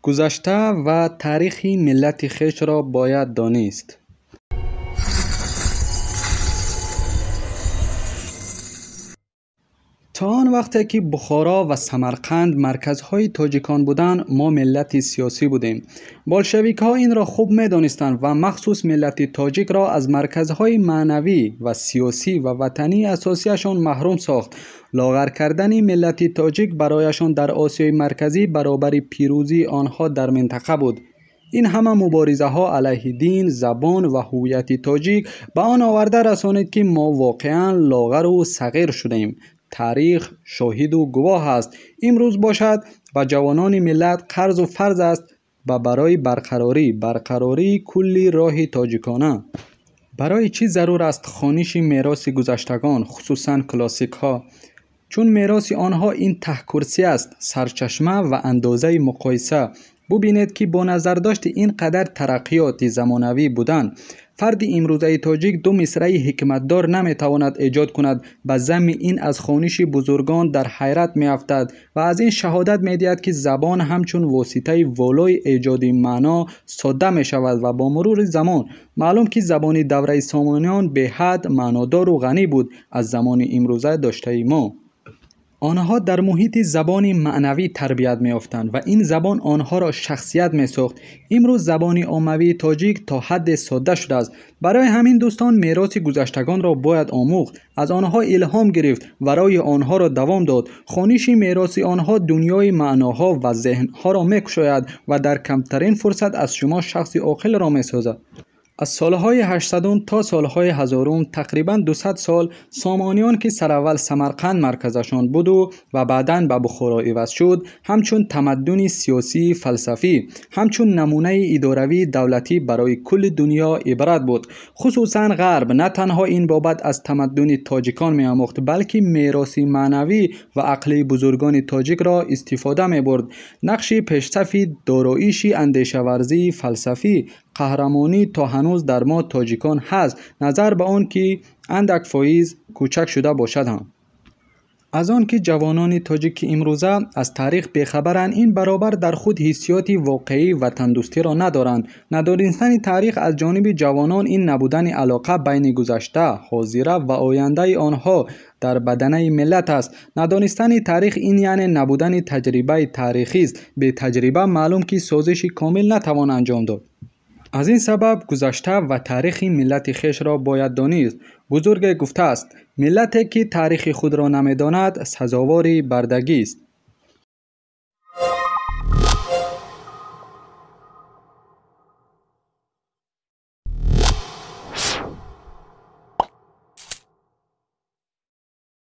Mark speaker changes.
Speaker 1: Гузашта ва таърихи миллати хешро бояд донист. То он вақте ки Бухоро ва Самарқанд марказҳои тоҷикон буданд, мо миллати сиёсӣ будем. Болшевикҳо инро хуб медонистанд ва махсус миллати тоҷикро аз марказҳои маънавӣ ва сиёсӣ ва ватании асосияшон маҳрум сохт. Лоғар кардани миллати тоҷик барояшон дар Осиёи Марказӣ баробари пирӯзии онҳо дар минтақа буд. Ин ҳама муборизаҳо алайҳи дин, забон ва ҳуввияти тоҷик ба он оварда расонид, ки мо воқеан лоғару сағир шудем. Таърих шоҳиду гувоҳ аст. Имрӯз бошад ба ҷавонони миллат қарзу фарз аст ба барои барқарории кулли роҳи тоҷикона. Барои чӣ зарур аст хониши мероси гузаштагон, хусусан классикҳо? Чун мероси онҳо ин таҳкурсӣ аст, сарчашма ва андозаи муқоиса. Бубинед, ки бо назардошти ин қадар тараққиёти замонавӣ будан, фарди имрӯзаи тоҷик ду мисраи ҳикматдор наметавонад эҷод кунад. Ба замми ин аз хониши бузургон дар ҳайрат меафтад ва аз ин шаҳодат медиҳад, ки забон ҳамчун воситаи волои эҷоди маъно содда мешавад ва бо мурури замон маълум, ки забони давраи сомониён беҳад маънодору ғанӣ буд аз замони имрӯза доштаи мо. Онҳо дар муҳити забони маънавӣ тарбият меёфтанд ва ин забон онҳоро шахсият месохт. Имрӯз забони оммавии тоҷик то ҳадде содда шудааст. Барои ҳамин, дӯстон, мероси гузаштагонро бояд омӯхт, аз онҳо илҳом гирифт ва роҳи онҳоро давом дод. Хониши мероси онҳо дунёи маъноҳо ва зеҳнҳоро мекушояд ва дар камтарин фурсат аз шумо шахси оқилро месозад. Аз солҳои 800 то солҳои 1000, тақрибан 200 сол, сомониён, ки сараввал Самарқанд марказашон буду ва баъдан ба Бухоро иваз шуд, ҳамчун тамаддуни сиёсии фалсафӣ, ҳамчун намунаи идоравии давлатӣ барои кулли дунё ибрат буд. Хусусан Ғарб на танҳо ин бобат аз тамаддуни тоҷикон меомӯхт, балки мероси маънавӣ ва ақлии бузургони тоҷикро истифода мебурд. Нақши пешсафи дороиши андешаварзии фалсафӣ қаҳрамонӣ то ҳанӯз дар мо тоҷикон ҳаст, назар ба он ки андак фоиз кӯчак шуда бошад ҳам. Аз он ки ҷавонони тоҷик имрӯза аз таърих бехабаранд, ин баробар дар худ ҳиссиёти воқеии ватандӯстиро надоранд. Надонистани таърих аз ҷониби ҷавонон ин набудани алоқа байни гузашта, ҳозира ва ояндаи онҳо дар баданаи миллат аст. Надонистани таърих ин яъне набудани таҷрибаи таърихист. Бетаҷриба маълум, ки созиши комил натавон анҷом дод. Аз ин сабаб гузашта ва таърихи миллати хешро бояд донист. Бузурге гуфтааст: миллате, ки таърихи худро намедонад, сазовори бардагист.